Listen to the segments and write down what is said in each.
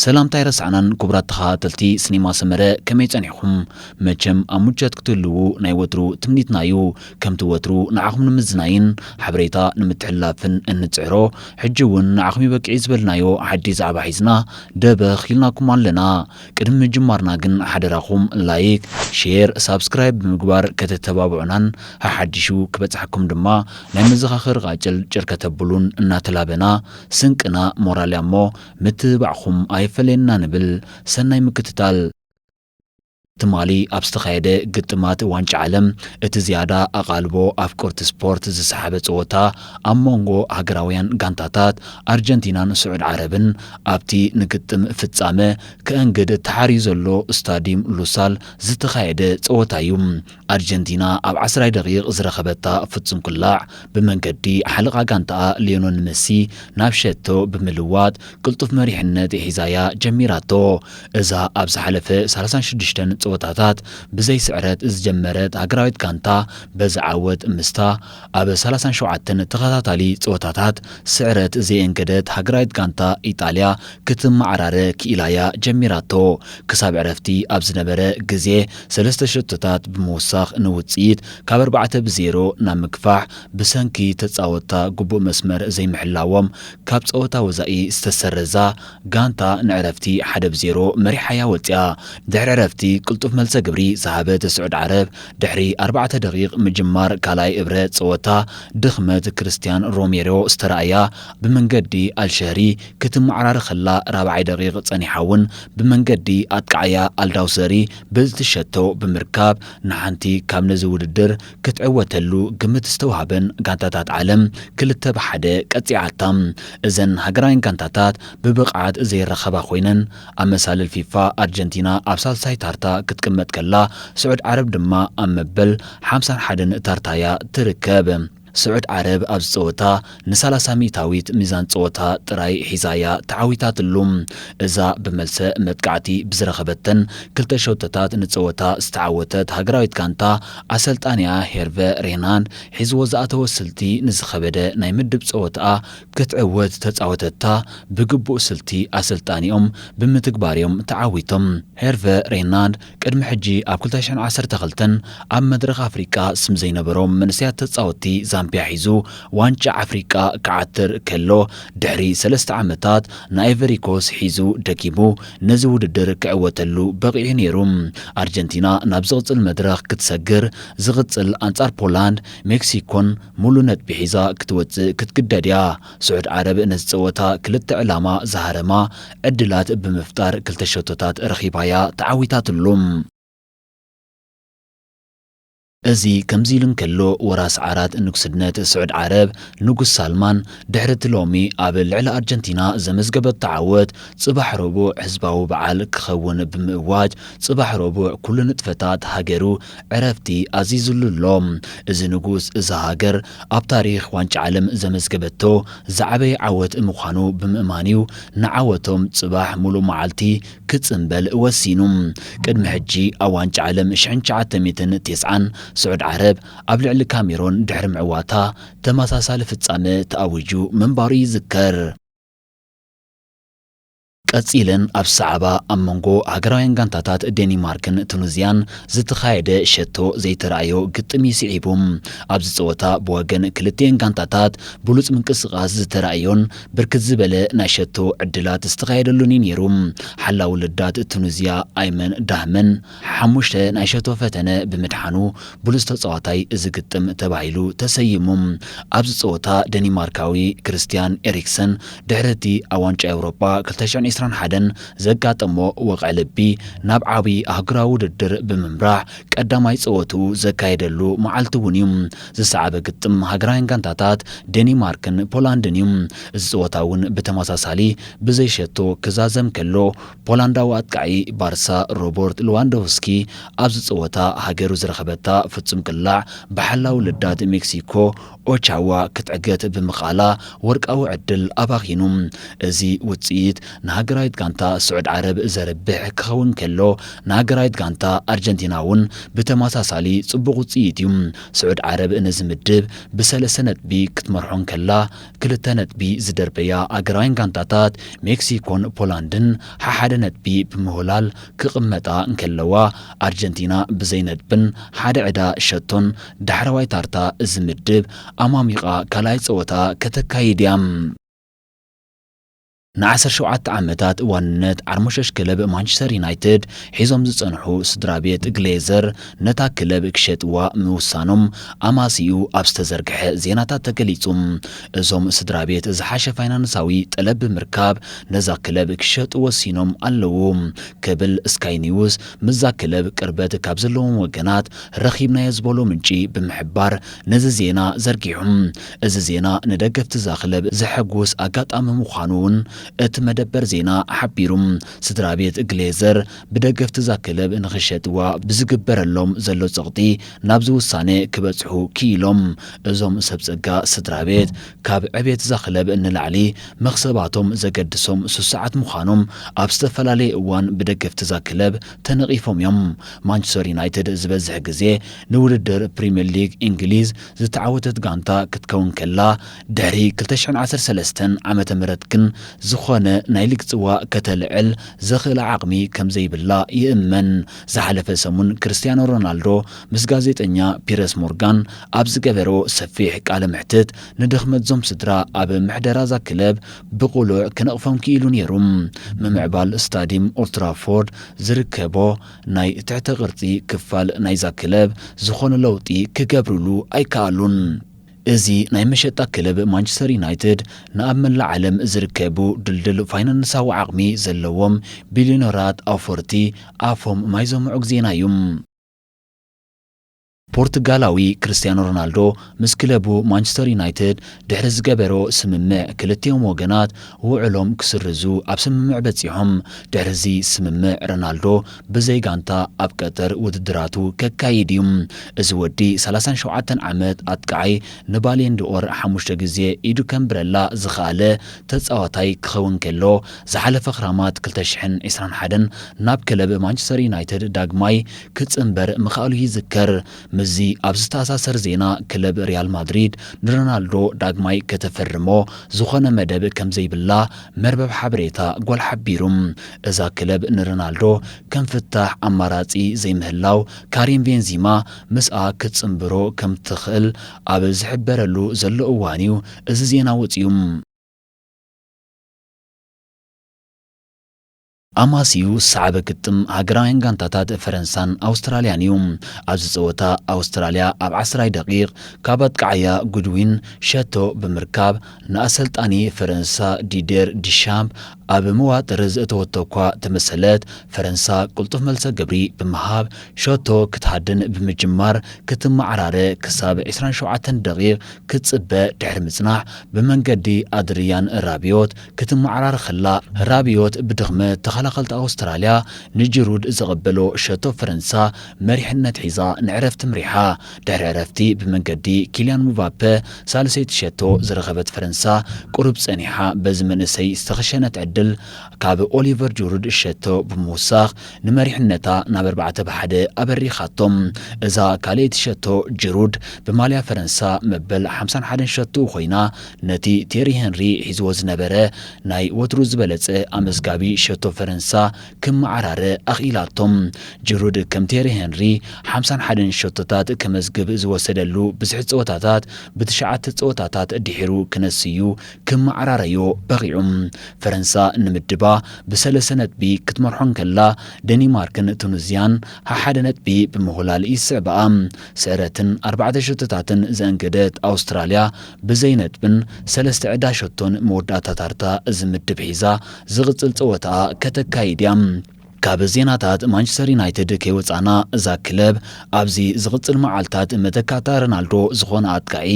ሰላምታ ኣይረሳዕናን ክቡራት ተኸታተልቲ ሲኒማ ሰመረ፣ ከመይ ጸኒሕኩም? መቸም ኣብ ምቾት ክትህልዉ ናይ ወትሩ ትምኒትና እዩ። ከምቲ ወትሩ ንዓኹም ንምዝናይን ሓበሬታ ንምትሕልላፍን እንጽዕሮ፣ ሕጂ እውን ንዓኹም ይበቅዕ ዝበልናዮ ሓድሽ ዛዕባ ሒዝና ደበኽ ኢልናኩም ኣለና። ቅድሚ ምጅማርና ግን ሓደራኹም ላይክ፣ ሼር፣ ሳብስክራይብ ብምግባር ከተተባብዑናን ሓሓዲሹ ክበጽሓኩም ድማ ናይ መዘኻኸሪ ቃጭል ጭር ከተብሉን እናተላበና፣ ስንቅና ሞራል እያ እሞ ምትብባዕኹም ኣይፈለየና ንብል። ሰናይ ምክትታል። ትማሊ ኣብ ዝተኻየደ ግጥማት ዋንጫ ዓለም እቲ ዝያዳ ኣቓልቦ ኣፍቀርቲ ስፖርት ዝሰሓበ ጸወታ ኣብ መንጎ ሃገራውያን ጋንታታት ኣርጀንቲናን ስዑድ ዓረብን ኣብቲ ንግጥም ፍጻመ ከእንግድ ተሓርዩ ዘሎ ስታዲየም ሉሳል ዝተኻየደ ጸወታ እዩ። ኣርጀንቲና ኣብ ዓስራይ ደቂቕ ዝረኸበታ ፍጹም ክላዕ ብመንገዲ ሓለቓ ጋንታኣ ሊዮነል መሲ ናብ ሸቶ ብምልዋጥ ቅልጡፍ መሪሕነት ሒዛያ ጀሚራቶ። እዛ ኣብ ዝሓለፈ ሰላሳን ሽዱሽተን ጸወታታት ብዘይ ስዕረት ዝጀመረት ሃገራዊት ጋንታ በዚ ዓወት ምስታ ኣብ ሰላሳን ሸውዓተን ተኸታታሊ ጸወታታት ስዕረት ዘየንገደት ሃገራዊት ጋንታ ኢጣልያ ክትመዓራረ ክኢላያ ጀሚራቶ። ክሳብ ዕረፍቲ ኣብ ዝነበረ ግዜ ሰለስተ ሸቶታት ብምውሳኽ ንውጽኢት ካብ ኣርባዕተ ብዜሮ ናብ ምግፋሕ ብሰንኪ ተጻወትታ ግቡእ መስመር ዘይምሕላዎም ካብ ጸወታ ወጻኢ ዝተሰረዛ ጋንታ ንዕረፍቲ ሓደ ብዜሮ መሪሓያ ወጽያ። ድሕሪ ዕረፍቲ ቅልጡፍ መልሰ ግብሪ ዝሃበት ስዑድ ዓረብ ድሕሪ ኣርባዕተ ደቂቕ ምጅማር ካልኣይ እብረ ጸወታ ድኽመት ክርስትያን ሮሜሮ ዝተራእያ ብመንገዲ ኣልሸህሪ ክትመዓራረ ከላ ራብዓይ ደቂቕ ጸኒሓ እውን ብመንገዲ ኣጥቃዓያ ኣልዳውሰሪ ብዝትሸቶ ብምርካብ ንሓንቲ ካብ ነዚ ውድድር ክትዕወተሉ ግምት ዝተዋህበን ጋንታታት ዓለም ክልተ ብሓደ ቀጺዓታ። እዘን ሃገራውያን ጋንታታት ብብቕዓት ዘይራኸባ ኮይነን ኣብ መሳልል ፊፋ ኣርጀንቲና ኣብ ሳልሳይ ታርታ ክትቅመጥ ከላ ስዑድ ዓረብ ድማ ኣብ መበል ሓምሳን ሓደን ታርታያ ትርከብ። ስዑድ ዓረብ ኣብዚ ጸወታ ንሰላሳ ሚእታዊት ሚዛን ጸወታ ጥራይ ሒዛያ ተዓዊታትሉ። እዛ ብመልሰ መጥቃዕቲ ብዝረኸበተን ክልተ ሸቶታት ንጸወታ ዝተዓወተት ሃገራዊት ጋንታ ኣሰልጣኒኣ ሄርቨ ሬናንድ ሒዝዎ ዝኣተወ ስልቲ ንዝኸበደ ናይ ምድብ ጸወታኣ ክትዕወት ተጻወተታ ብግቡእ ስልቲ ኣሰልጣኒኦም ብምትግባርዮም ተዓዊቶም። ሄርቨ ሬናንድ ቅድሚ ሕጂ ኣብ ክልተ ሽሕን ዓሰርተ ክልተን ኣብ መድረኽ ኣፍሪቃ ስም ዘይነበሮም መንእሰያት ተጻወትቲ ዛምቢያ ሒዙ ዋንጫ ኣፍሪቃ ክዓትር ከሎ ድሕሪ ሰለስተ ዓመታት ንኣይቨሪኮስ ሒዙ ደጊሙ ነዚ ውድድር ክዕወተሉ በቒዑ ነይሩ። ኣርጀንቲና ናብ ዝቕጽል መድረኽ ክትሰግር ዝቕጽል ኣንጻር ፖላንድ፣ ሜክሲኮን ሙሉ ነጥቢ ሒዛ ክትወጽእ ክትግደድ እያ። ስዑድ ዓረብ ነዚ ጸወታ ክልተ ዕላማ ዝሃረማ ዕድላት ብምፍጣር ክልተ ሸቶታት ረኺባያ ተዓዊታትሉ። እዚ ከምዚ ኢሉ እንከሎ ወራስ ዓራት ንጉስነት ስዑድ ዓረብ ንጉስ ሳልማን ድሕሪ እቲ ሎሚ ኣብ ልዕሊ ኣርጀንቲና ዘመዝገበቶ ዓወት ጽባሕ ረቡዕ ህዝባዊ በዓል ክኸውን ብምእዋጅ ጽባሕ ረቡዕ ኩሉ ንጥፈታት ሃገሩ ዕረፍቲ ኣዚዙሉ ኣሎ። እዚ ንጉስ እዛ ሃገር ኣብ ታሪኽ ዋንጫ ዓለም ዘመዝገበቶ ዝዓበየ ዓወት ምዃኑ ብምእማን እዩ ንዓወቶም ጽባሕ ሙሉእ መዓልቲ ክጽንበል ወሲኑ። ቅድሚ ሕጂ ኣብ ዋንጫ ዓለም ሽሕን ትሽዓተ ሚእትን ተስዓን ስዑድ ዓረብ ኣብ ልዕሊ ካሜሮን ድሕሪ ምዕዋታ ተመሳሳሊ ፍጻመ ተኣዊጁ ምንባሩ ይዝከር። ቀጺለን ኣብ ሰዓባ ኣብ መንጎ ሃገራውያን ጋንታታት ዴኒማርክን ቱኒዝያን ዝተኻየደ ሸቶ ዘይተራእዮ ግጥም እዩ ስዒቡ። ኣብዚ ጸወታ ብወገን ክልቲኤን ጋንታታት ብሉጽ ምንቅስቓስ ዝተራእዮን ብርክት ዝበለ ናይ ሸቶ ዕድላት ዝተኻየደሉን እዩ ነይሩ። ሓላው ልዳት ቱኒዝያ ኣይመን ዳህመን ሓሙሽተ ናይ ሸቶ ፈተነ ብምድሓኑ ብሉጽ ተጻዋታይ እዚ ግጥም ተባሂሉ ተሰይሙ። ኣብዚ ጸወታ ደኒማርካዊ ክርስትያን ኤሪክሰን ድሕሪ እቲ ኣብ ዋንጫ ኤውሮጳ ክልተ ሽሕን ዕስራን ሓደን ዘጋጠሞ ወቕዒ ልቢ ናብ ዓቢ ኣህጉራዊ ውድድር ብምምራሕ ቀዳማይ ጸወትኡ ዘካየደሉ መዓልቲ እውን እዩ። ዝሰዓበ ግጥም ሃገራውያን ጋንታታት ደኒማርክን ፖላንድን እዩ። እዚ ጸወታ እውን ብተመሳሳሊ ብዘይ ሸቶ ክዛዘም ከሎ፣ ፖላንዳዊ ኣጥቃዒ ባርሳ ሮበርት ሌዋንዶቭስኪ ኣብዚ ጸወታ ሃገሩ ዝረኸበታ ፍጹም ቅላዕ ብሓላው ልዳት ሜክሲኮ ኦቻዋ ክትዕገት ብምኽኣላ ወርቃዊ ዕድል ኣባኺኑ። እዚ ውጽኢት ንሃገራዊት ጋንታ ስዑድ ዓረብ ዘርብሕ ክኸውን ከሎ፣ ንሃገራዊት ጋንታ ኣርጀንቲና እውን ብተመሳሳሊ ጽቡቕ ውጽኢት እዩ። ስዑድ ዓረብ ነዚ ምድብ ብሰለስተ ነጥቢ ክትመርሖ እንከላ፣ ክልተ ነጥቢ ዝደርበያ ኣገራውያን ጋንታታት ሜክሲኮን ፖላንድን ሓሓደ ነጥቢ ብምውላል ክቕመጣ እንከለዋ፣ ኣርጀንቲና ብዘይ ነጥብን ሓደ ዕዳ ሸቶን ዳሕረዋይ ታርታ እዚ ምድብ ኣማሚቓ ካልኣይ ጸወታ ከተካይድ እያ። ንዓሰርተ ሸውዓተ ዓመታት ዋንነት ዓርሞሸሽ ክለብ ማንቸስተር ዩናይትድ ሒዞም ዝጸንሑ ስድራ ቤት ግሌዘር፣ ነታ ክለብ ክሸጥዋ ምውሳኖም ኣማሲኡ ኣብ ዝተዘርግሐ ዜናታት ተገሊጹ። እዞም ስድራ ቤት ዝሓሸ ፋይናንሳዊ ጠለብ ብምርካብ ነዛ ክለብ ክሸጡ ወሲኖም ኣለዉ ክብል ስካይ ኒውስ ምስዛ ክለብ ቅርበት ካብ ዘለዎም ወገናት ረኺብናዮ ዝበሎ ምንጪ ብምሕባር ነዚ ዜና ዘርጊሑ። እዚ ዜና ንደገፍቲ እዛ ክለብ ዘሐጉስ ኣጋጣሚ ምዃኑ እውን እቲ መደበር ዜና ሓቢሩ። ስድራ ቤት ግሌዘር ብደገፍቲ እዛ ክለብ ንኽሸጥዋ ብዝግበረሎም ዘሎ ጸቕጢ ናብዚ ውሳነ ክበጽሑ ክኢሎም። እዞም ሰብ ጸጋ ስድራ ቤት ካብ ዕቤት እዛ ክለብ ንላዕሊ መኽሰባቶም ዘገድሶም ስሱዓት ምዃኖም ኣብ ዝተፈላለየ እዋን ብደገፍቲ እዛ ክለብ ተነቒፎም እዮም። ማንቸስተር ዩናይትድ ዝበዝሕ ግዜ ንውድድር ፕሪምየር ሊግ እንግሊዝ ዝተዓወተት ጋንታ ክትከውን ከላ፣ ድሕሪ ክልተ ሽሕን ዓሰርተ ሰለስተን ዓመተ ምህረት ግን ዝኾነ ናይ ሊግ ጽዋእ ከተልዕል ዘኽእላ ዓቕሚ ከም ዘይብላ ይእመን። ዝሓለፈ ሰሙን ክርስትያኖ ሮናልዶ ምስ ጋዜጠኛ ፒረስ ሞርጋን ኣብ ዝገበሮ ሰፊሕ ቃለ መሕትት፣ ንድኽመት ዞም ስድራ ኣብ ምሕደራ እዛ ክለብ ብቕሉዕ ክነቕፎም ክኢሉ ነይሩ። ምምዕባል ስታዲየም ኦልትራፎርድ ዝርከቦ ናይ ትሕተ ቅርጺ ክፋል ናይዛ ክለብ ዝኾነ ለውጢ ክገብርሉ ኣይከኣሉን። እዚ ናይ መሸጣ ክለብ ማንቸስተር ዩናይትድ ንኣብ መላእ ዓለም ዝርከቡ ድልድል ፋይናንሳዊ ዓቕሚ ዘለዎም ቢልዮነራት ኣውፈርቲ ኣፎም ማይ ዘምዑ ግዜና እዩ። ፖርቱጋላዊ ክርስትያኖ ሮናልዶ ምስ ክለቡ ማንቸስተር ዩናይትድ ድሕሪ ዝገበሮ ስምምዕ፣ ክልቲኦም ወገናት ውዕሎም ክስርዙ ኣብ ስምምዕ በጺሖም። ድሕሪ እዚ ስምምዕ፣ ሮናልዶ ብዘይ ጋንታ ኣብ ቀጠር ውድድራቱ ከካይድ እዩ። እዚ ወዲ ሰላሳን ሸውዓተን ዓመት ኣጥቃዓይ ንባሌን ዲኦር ሓሙሽተ ግዜ ኢዱ ከንብረላ ዝኸኣለ ተጻዋታይ ክኸውን ከሎ፣ ዝሓለፈ ክራማት ክልተ ሽሕን ዕስራን ሓደን ናብ ክለብ ማንቸስተር ዩናይትድ ዳግማይ ክጽንበር ምኽኣሉ ይዝከር። ምስዚ ኣብ ዝተኣሳሰር ዜና፣ ክለብ ሪያል ማድሪድ ንሮናልዶ ዳግማይ ከተፈርሞ ዝኾነ መደብ ከም ዘይብላ መርበብ ሓበሬታ ጎል ሓቢሩ። እዛ ክለብ ንሮናልዶ ከም ፍታሕ ኣማራጺ ዘይምህላው፣ ካሪም ቤንዚማ ምስኣ ክትጽንብሮ ከም ትኽእል ኣብ ዝሕበረሉ ዘሎ እዋን እዩ እዚ ዜና ወጺኡ። ኣማሲዩ ዝሰዓበ ግጥም ሃገራውያን ጋንታታት ፈረንሳን ኣውስትራልያን እዩ። ኣብዚ ጸወታ ኣውስትራልያ ኣብ ዓስራይ ደቂቕ ካብ ኣጥቃዓያ ጉድዊን ሸቶ ብምርካብ ንኣሰልጣኒ ፈረንሳ ዲደር ዲሻምፕ ኣብ መዋጥር ዘእተወቶ እኳ ተመሰለት፣ ፈረንሳ ቅልጡፍ መልሰ ግብሪ ብምሃብ ሸቶ ክትሃድን ብምጅማር ክትመዓራረ ክሳብ ዕስራን ሸውዓተን ደቂቕ ክትጽበ ድሕሪ ምጽናሕ ብመንገዲ ኣድርያን ራቢዮት ክትመዓራረ ከላ፣ ራቢዮት ብድኽመት ተኸላኸልቲ ኣውስትራልያ ንጅሩድ ዘቐበሎ ሸቶ ፈረንሳ መሪሕነት ሒዛ ንዕረፍቲ ምሪሓ። ድሕሪ ዕረፍቲ ብመንገዲ ኪልያን ምባፐ ሳልሰይቲ ሸቶ ዝረኸበት ፈረንሳ ቁሩብ ጸኒሓ በዚ መንእሰይ ዝተኸሸነት ዕድል ካብ ኦሊቨር ጅሩድ ሸቶ ብምውሳኽ ንመሪሕነታ ናብ ኣርባዕተ ብ ሓደ ኣበሪኻቶም። እዛ ካልኣይቲ ሸቶ ጅሩድ ብማልያ ፈረንሳ መበል ሓምሳን ሓደን ሸቶ ኮይና ነቲ ቴሪ ሄንሪ ሒዝዎ ዝነበረ ናይ ወትሩ ዝበለጸ ኣመዝጋቢ ሸቶ ፈረንሳ ክመዓራረ ኣኽኢላቶም። ጅሩድ ከም ቴሪ ሄንሪ ሓምሳን ሓደን ሸቶታት ከመዝግብ ዝወሰደሉ ብዝሒ ጸወታታት ብትሽዓተ ጸወታታት ድሒሩ ክነስዩ ክመዓራረዮ በቒዑ። ፈረንሳ ንምድባ ብሰለስተ ነጥቢ ክትመርሖ እንከላ፣ ደኒማርክን ቱኒዝያን ሓሓደ ነጥቢ ብምኹላል ይስዕብኣ። ስዕረትን ኣርባዕተ ሸቶታትን ዘእንገደት ኣውስትራልያ ብዘይ ነጥብን ሰለስተ ዕዳ ሸቶን መወዳእታ ታርታ እዚ ምድብ ሒዛ ዝቕጽል ጸወታኣ ከተካይድ እያ። ካብ ዜናታት ማንቸስተር ዩናይትድ ከይወጻና፣ እዛ ክለብ ኣብዚ ዝቕጽል መዓልታት መተካእታ ሮናልዶ ዝኾነ ኣጥቃዒ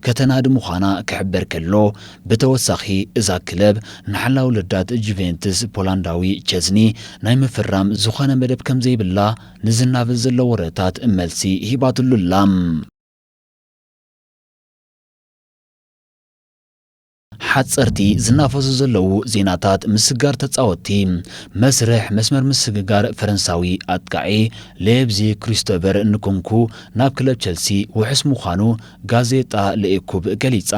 ከተናዲ ምዃና ክሕበር ከሎ፣ ብተወሳኺ እዛ ክለብ ንሓላው ልዳት ጁቬንትስ ፖላንዳዊ ቸዝኒ ናይ ምፍራም ዝኾነ መደብ ከም ዘይብላ ንዝናፈስ ዘሎ ወረታት መልሲ ሂባትሉ ኣላ። ሓጸርቲ ዝናፈሱ ዘለዉ ዜናታት። ምስግጋር ተጻወትቲ። መስርሕ መስመር ምስግጋር ፈረንሳዊ ኣጥቃዒ ሌብዚ ክሪስቶቨር ንኩንኩ ናብ ክለብ ቸልሲ ውሑስ ምዃኑ ጋዜጣ ለኤኩብ ገሊጻ።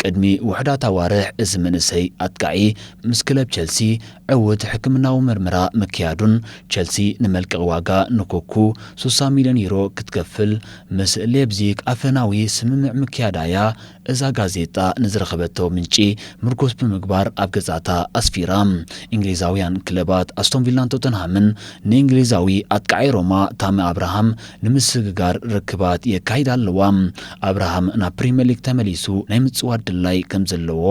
ቅድሚ ውሑዳት ኣዋርሕ እዚ መንእሰይ ኣጥቃዒ ምስ ክለብ ቸልሲ ዕዉት ሕክምናዊ ምርመራ ምክያዱን ቸልሲ ንመልቀቒ ዋጋ ንኩኩ ሱሳ ሚልዮን ዩሮ ክትከፍል ምስ ሌፕዚግ ኣፈናዊ ስምምዕ ምክያዳ እያ እዛ ጋዜጣ ንዝረኸበቶ ምንጪ ምርኮስ ብምግባር ኣብ ገጻታ ኣስፊራ። እንግሊዛውያን ክለባት ኣስቶን ቪላን ቶተንሃምን ንእንግሊዛዊ ኣጥቃዒ ሮማ ታሚ ኣብርሃም ንምስግጋር ርክባት የካይዳ ኣለዋ። ኣብርሃም ናብ ፕሪምየር ሊግ ተመሊሱ ናይ ምጽዋት ድላይ ከም ዘለዎ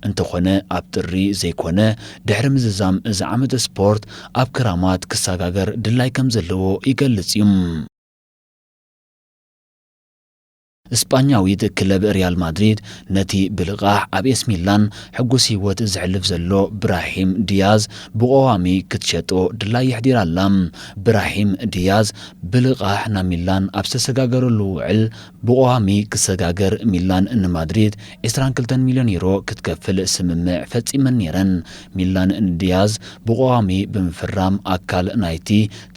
እንተኾነ፣ ኣብ ጥሪ ዘይኮነ ድሕሪ ምዝዛም እዚ ዓመት ስፖርት ኣብ ክራማት ክሰጋገር ድላይ ከም ዘለዎ ይገልጽ እዩ። ስጳኛዊት ክለብ ሪያል ማድሪድ ነቲ ብልቓሕ ኣብ ኤስ ሚላን ሕጉስ ህይወት ዘሕልፍ ዘሎ ብራሂም ዲያዝ ብቐዋሚ ክትሸጦ ድላይ የሕዲራ ኣላ። ብራሂም ዲያዝ ብልቓሕ ናብ ሚላን ኣብ ዝተሰጋገረሉ ውዕል ብቐዋሚ ክሰጋገር ሚላን ንማድሪድ ዕስራን ክልተን ሚልዮን ዩሮ ክትከፍል ስምምዕ ፈጺመን ነይረን። ሚላን ንዲያዝ ብቐዋሚ ብምፍራም ኣካል ናይቲ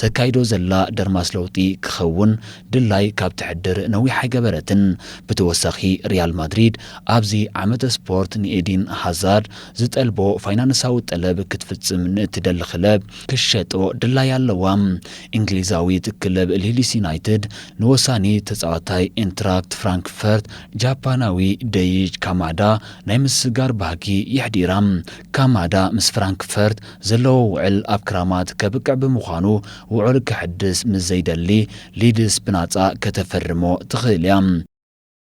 ተካይዶ ዘላ ደርማስ ለውጢ ክኸውን ድላይ ካብ ትሕድር ነዊሕ ኣይገበረትን። ብተወሳኺ ሪያል ማድሪድ ኣብዚ ዓመተ ስፖርት ንኤዲን ሃዛርድ ዝጠልቦ ፋይናንሳዊ ጠለብ ክትፍጽም ንእትደሊ ክለብ ክሸጦ ድላይ ኣለዋ። እንግሊዛዊት ክለብ ሊድስ ዩናይትድ ንወሳኒ ተጻዋታይ ኤንትራክት ፍራንክፈርት ጃፓናዊ ደይጅ ካማዳ ናይ ምስጋር ባህጊ የሕዲራ። ካማዳ ምስ ፍራንክፈርት ዘለዎ ውዕል ኣብ ክራማት ከብቅዕ ብምዃኑ፣ ውዕል ክሕድስ ምስ ዘይደሊ ሊድስ ብናጻ ከተፈርሞ ትኽእል እያ።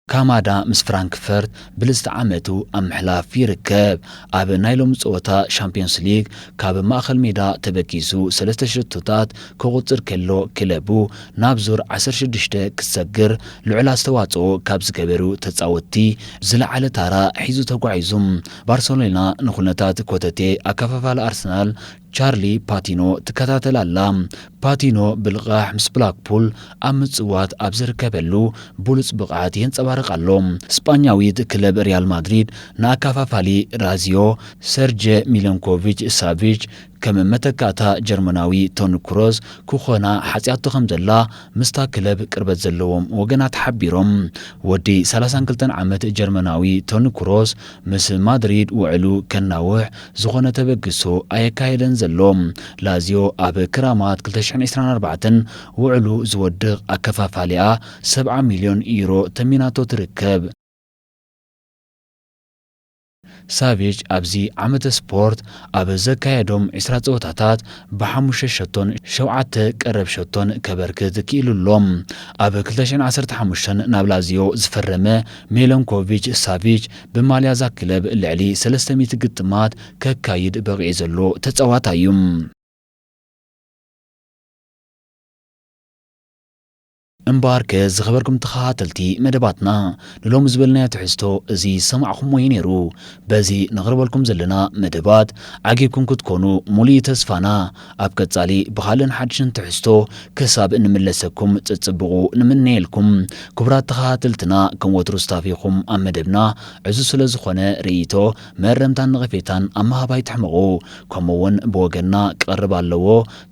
ካማዳ ምስ ፍራንክፈርት ብልጽቲ ዓመቱ ኣብ ምሕላፍ ይርከብ። ኣብ ናይ ሎሚ ጸወታ ሻምፕዮንስ ሊግ ካብ ማእከል ሜዳ ተበጊሱ ሰለስተ ሸቶታት ከቑጽር ከሎ፣ ክለቡ ናብ ዙር ዓሰርተ ሽዱሽተ ክሰግር ልዑል ኣስተዋጽኦ ካብ ዝገበሩ ተጻወትቲ ዝለዓለ ታራ ሒዙ ተጓዒዙ። ባርሰሎና ንኹነታት ኮተቴ ኣከፋፋሊ ኣርሰናል ቻርሊ ፓቲኖ ትከታተል ኣላ። ፓቲኖ ብልቓሕ ምስ ብላክፑል ኣብ ምጽዋት ኣብ ዝርከበሉ ብሉጽ ብቕዓት የንጸባርቕ ኣሎ። ስጳኛዊት ክለብ ሪያል ማድሪድ ንኣከፋፋሊ ላዚዮ ሰርጀ ሚለንኮቪች ሳቪች ከም መተካእታ ጀርመናዊ ቶኒ ክሮስ ክኾና ሓጽያቶ ከም ዘላ ምስታ ክለብ ቅርበት ዘለዎም ወገናት ሓቢሮም። ወዲ ሰላሳን ክልተን ዓመት ጀርመናዊ ቶኒ ክሮስ ምስ ማድሪድ ውዕሉ ከናውሕ ዝኾነ ተበግሶ ኣየካየደን ዘሎ። ላዚዮ ኣብ ክራማት ክልተ ሽሕን ዕስራን ኣርባዕተን ውዕሉ ዝወድቕ ኣከፋፋሊኣ ሰብዓ ሚልዮን ዩሮ ተሚናቶ ትርከብ። ሳቪች ኣብዚ ዓመተ ስፖርት ኣብ ዘካየዶም ዕስራ ጸወታታት ብሓሙሽተ ሸቶን ሸውዓተ ቀረብ ሸቶን ከበርክት ክኢሉ ኣሎ። ኣብ ክልተ ሽሕን ዓሰርተ ሓሙሽተን ናብ ላዚዮ ዝፈረመ ሜለንኮቪች ሳቪች ብማልያ እዛ ክለብ ልዕሊ ሰለስተ ሚእቲ ግጥማት ከካይድ በቒዑ ዘሎ ተጻዋታይ እዩ። እምበኣርከ ዝኸበርኩም ተኸታተልቲ መደባትና፣ ንሎሚ ዝበልናዮ ትሕዝቶ እዚ ዝሰማዕኹምዎ እዩ ነይሩ። በዚ ነቕርበልኩም ዘለና መደባት ዓጊብኩም ክትኮኑ ሙሉእ ተስፋና። ኣብ ቀጻሊ ብኻልእን ሓድሽን ትሕዝቶ ክሳብ እንምለሰኩም ጽጽብቑ ንምነየልኩም። ክቡራት ተኸታተልትና፣ ከም ወትሩ ስታፍ ኢኹም ኣብ መደብና። ዕዙዝ ስለ ዝኾነ ርእይቶ፣ መእረምታን ነቐፌታን ኣብ ምሃብ ኣይትሕመቑ። ከምኡ እውን ብወገንና ክቐርብ ኣለዎ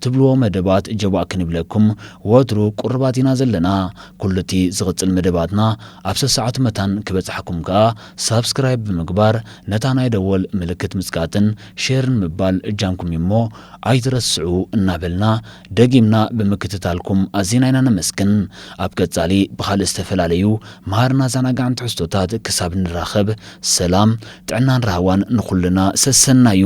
ትብልዎ መደባት ጀባእ ክንብለኩም ወትሩ ቁሩባት ኢና ዘለና። ኩሉ እቲ ዝቕጽል መደባትና ኣብ ሰሰዓቱ መታን ክበጽሓኩም ከኣ ሳብስክራይብ ብምግባር ነታ ናይ ደወል ምልክት ምጽቃጥን ሼርን ምባል እጃምኩም እዩ እሞ ኣይትረስዑ እናበልና ደጊምና ብምክትታልኩም ኣዚና ኢና ነመስግን። ኣብ ቀጻሊ ብኻልእ ዝተፈላለዩ መሃርን ኣዘናጋዕን ትሕዝቶታት ክሳብ ንራኸብ ሰላም፣ ጥዕናን ራህዋን ንኹልና ሰሰናዩ።